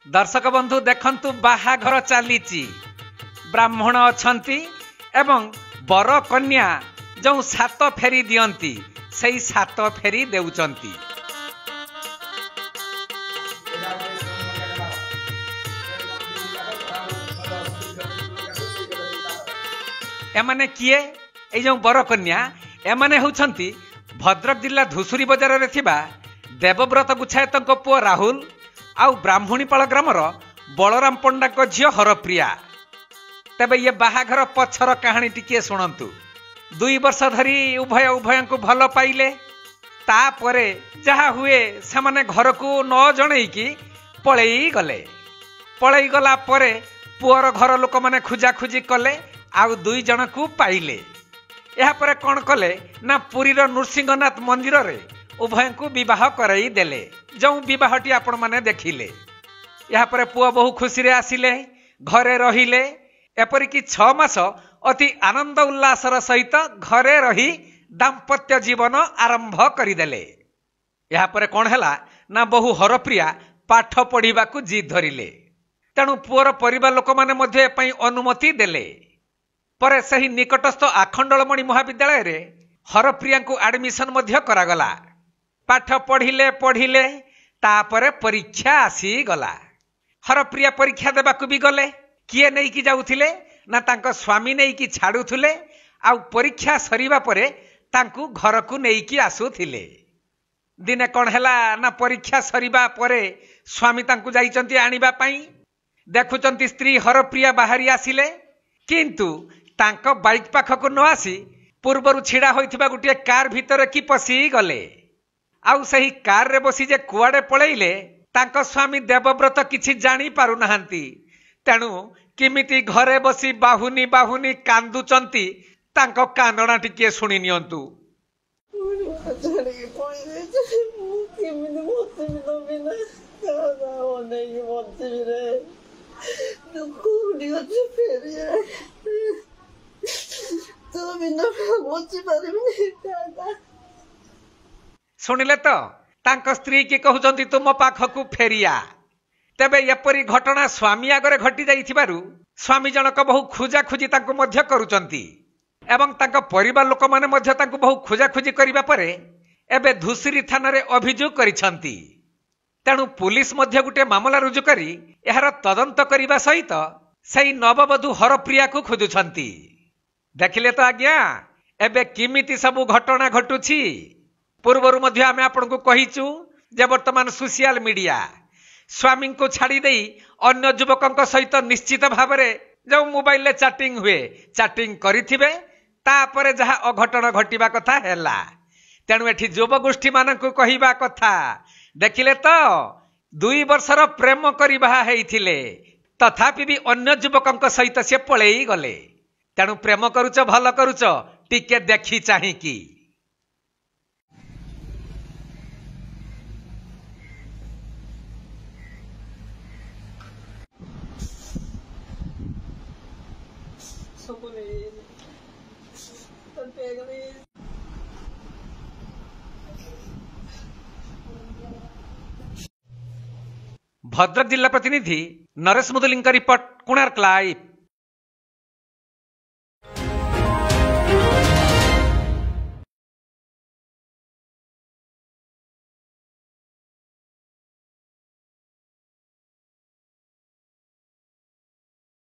ଦର୍ଶକ ବନ୍ଧୁ ଦେଖନ୍ତୁ, ବାହାଘର ଚାଲିଛି, ବ୍ରାହ୍ମଣ ଅଛନ୍ତି ଏବଂ ବର କନ୍ୟା ଯେଉଁ ସାତ ଫେରି ଦିଅନ୍ତି, ସେଇ ସାତ ଫେରି ଦେଉଛନ୍ତି। ଏମାନେ କିଏ? ଏଇ ଯେଉଁ ବରକନ୍ୟା, ଏମାନେ ହେଉଛନ୍ତି ଭଦ୍ରକ ଜିଲ୍ଲା ଧୂସୁରୀ ବଜାରରେ ଥିବା ଦେବବ୍ରତ ଗୁଛାୟତଙ୍କ ପୁଅ ରାହୁଲ ଆଉ ବ୍ରାହ୍ମଣୀପାଳ ଗ୍ରାମର ବଳରାମ ପଣ୍ଡାଙ୍କ ଝିଅ ହରପ୍ରିୟା। ତେବେ ଇଏ ବାହାଘର ପଛର କାହାଣୀ ଟିକିଏ ଶୁଣନ୍ତୁ। 2 ବର୍ଷ ଧରି ଉଭୟ ଉଭୟଙ୍କୁ ଭଲ ପାଇଲେ। ତାପରେ ଯାହା ହୁଏ, ସେମାନେ ଘରକୁ ନ ଜଣେଇକି ପଳେଇ ଗଲେ। ପଳେଇ ଗଲା ପରେ ପୁଅର ଘର ଲୋକମାନେ ଖୋଜାଖୋଜି କଲେ ଆଉ 2 ଜଣକୁ ପାଇଲେ। ଏହାପରେ କ'ଣ କଲେ ନା, ପୁରୀର ନୃସିଂହନାଥ ମନ୍ଦିରରେ ଉଭୟଙ୍କୁ ବିବାହ କରାଇ ଦେଲେ, ଯେଉଁ ବିବାହଟି ଆପଣମାନେ ଦେଖିଲେ। ଏହାପରେ ପୁଅ ବହୁ ଖୁସିରେ ଆସିଲେ, ଘରେ ରହିଲେ। ଏପରିକି 6 ମାସ ଅତି ଆନନ୍ଦ ଉଲ୍ଲାସର ସହିତ ଘରେ ରହି ଦାମ୍ପତ୍ୟ ଜୀବନ ଆରମ୍ଭ କରିଦେଲେ। ଏହାପରେ କ'ଣ ହେଲା ନା, ବହୁ ହରପ୍ରିୟା ପାଠ ପଢ଼ିବାକୁ ଜିଦ୍ ଧରିଲେ। ତେଣୁ ପୁଅର ପରିବାର ଲୋକମାନେ ମଧ୍ୟ ଏପାଇଁ ଅନୁମତି ଦେଲେ। ପରେ ସେହି ନିକଟସ୍ଥ ଆଖଣ୍ଡଳମଣି ମହାବିଦ୍ୟାଳୟରେ ହରପ୍ରିୟାଙ୍କୁ ଆଡମିସନ ମଧ୍ୟ କରାଗଲା। ପାଠ ପଢ଼ିଲେ ପଢ଼ିଲେ, ତାପରେ ପରୀକ୍ଷା ଆସିଗଲା। ହରପ୍ରିୟା ପରୀକ୍ଷା ଦେବାକୁ ବି ଗଲେ। କିଏ ନେଇକି ଯାଉଥିଲେ ନା, ତାଙ୍କ ସ୍ୱାମୀ ନେଇକି ଛାଡୁଥିଲେ ଆଉ ପରୀକ୍ଷା ସରିବା ପରେ ତାଙ୍କୁ ଘରକୁ ନେଇକି ଆସୁଥିଲେ। ଦିନେ କ'ଣ ହେଲା ନା, ପରୀକ୍ଷା ସରିବା ପରେ ସ୍ୱାମୀ ତାଙ୍କୁ ଯାଇଛନ୍ତି ଆଣିବା ପାଇଁ। ଦେଖୁଛନ୍ତି ସ୍ତ୍ରୀ ହରପ୍ରିୟା ବାହାରି ଆସିଲେ, କିନ୍ତୁ ତାଙ୍କ ବାଇକ୍ ପାଖକୁ ନ ଆସି ପୂର୍ବରୁ ଛିଡ଼ା ହୋଇଥିବା ଗୋଟିଏ କାର୍ ଭିତରେ କି ପଶିଗଲେ। ଆଉ ସେହି କାରରେ ବସି ଯେ କୁଆଡ଼େ ପଳେଇଲେ, ତାଙ୍କ ସ୍ୱାମୀ ଦେବବ୍ରତ କିଛି ଜାଣି ପାରୁନାହାନ୍ତି। ତେଣୁ କେମିତି ଘରେ ବସି ବାହୁନି ବାହୁନି କାନ୍ଦୁଛନ୍ତି, ତାଙ୍କ କାନ୍ଦଣା ଟିକିଏ ଶୁଣି ନିଅନ୍ତୁ। ଛାଡ଼ିକି ପଳେଇ, ମୁଁ କେମିତି ବଞ୍ଚିବି ତୋ ବିନା? ଅନେଇକି ବଞ୍ଚିବି ରେ? ତୁ କୋଉଠି ଅଛୁ, ଫେରିଆ। ତୋ ବିନା ବଞ୍ଚି ପାରିବିନି। ଶୁଣିଲେ ତ, ତାଙ୍କ ସ୍ତ୍ରୀ କି କହୁଛନ୍ତି ତୁମ ପାଖକୁ ଫେରିଆ। ତେବେ ଏପରି ଘଟଣା ସ୍ୱାମୀ ଆଗରେ ଘଟି ଯାଇଥିବାରୁ ସ୍ୱାମୀ ଜଣକ ବହୁ ଖୋଜାଖୋଜି ତାଙ୍କୁ ମଧ୍ୟ କରୁଛନ୍ତି ଏବଂ ତାଙ୍କ ପରିବାର ଲୋକମାନେ ମଧ୍ୟ ତାଙ୍କୁ ବହୁ ଖୋଜାଖୋଜି କରିବା ପରେ ଏବେ ଧୂସୁରୀ ଥାନାରେ ଅଭିଯୋଗ କରିଛନ୍ତି। ତେଣୁ ପୁଲିସ ମଧ୍ୟ ଗୋଟିଏ ମାମଲା ରୁଜୁ କରି ଏହାର ତଦନ୍ତ କରିବା ସହିତ ସେଇ ନବବଧୂ ହରପ୍ରିୟାକୁ ଖୋଜୁଛନ୍ତି। ଦେଖିଲେ ତ ଆଜ୍ଞା, ଏବେ କେମିତି ସବୁ ଘଟଣା ଘଟୁଛି। ପୂର୍ବରୁ ମଧ୍ୟ ଆମେ ଆପଣଙ୍କୁ କହିଛୁ ଯେ ବର୍ତ୍ତମାନ ସୋସିଆଲ ମିଡିଆ, ସ୍ୱାମୀଙ୍କୁ ଛାଡ଼ି ଦେଇ ଅନ୍ୟ ଯୁବକଙ୍କ ସହିତ ନିଶ୍ଚିତ ଭାବରେ ଯେଉଁ ମୋବାଇଲରେ ଚାଟିଂ ହୁଏ, ଚାଟିଂ କରିଥିବେ। ତାପରେ ଯାହା ଅଘଟଣ ଘଟିବା କଥା ହେଲା। ତେଣୁ ଏଠି ଯୁବଗୋଷ୍ଠୀମାନଙ୍କୁ କହିବା କଥା, ଦେଖିଲେ ତ, 2 ବର୍ଷର ପ୍ରେମ କରି ବାହା ହେଇଥିଲେ, ତଥାପି ବି ଅନ୍ୟ ଯୁବକଙ୍କ ସହିତ ସେ ପଳେଇ ଗଲେ। ତେଣୁ ପ୍ରେମ କରୁଛ ଭଲ କରୁଛ, ଟିକେ ଦେଖି ଚାହିଁକି। ସବୁ ନେଇଯାଇଛି, ତା ବ୍ୟାଗ ନେଇଯାଇଛି। ଭଦ୍ରକ ଜିଲ୍ଲା ପ୍ରତିନିଧି ନରେଶ ମୁଦୁଲିଙ୍କ ରିପୋର୍ଟ, କୋଣାର୍କ ଲାଇଭ୍।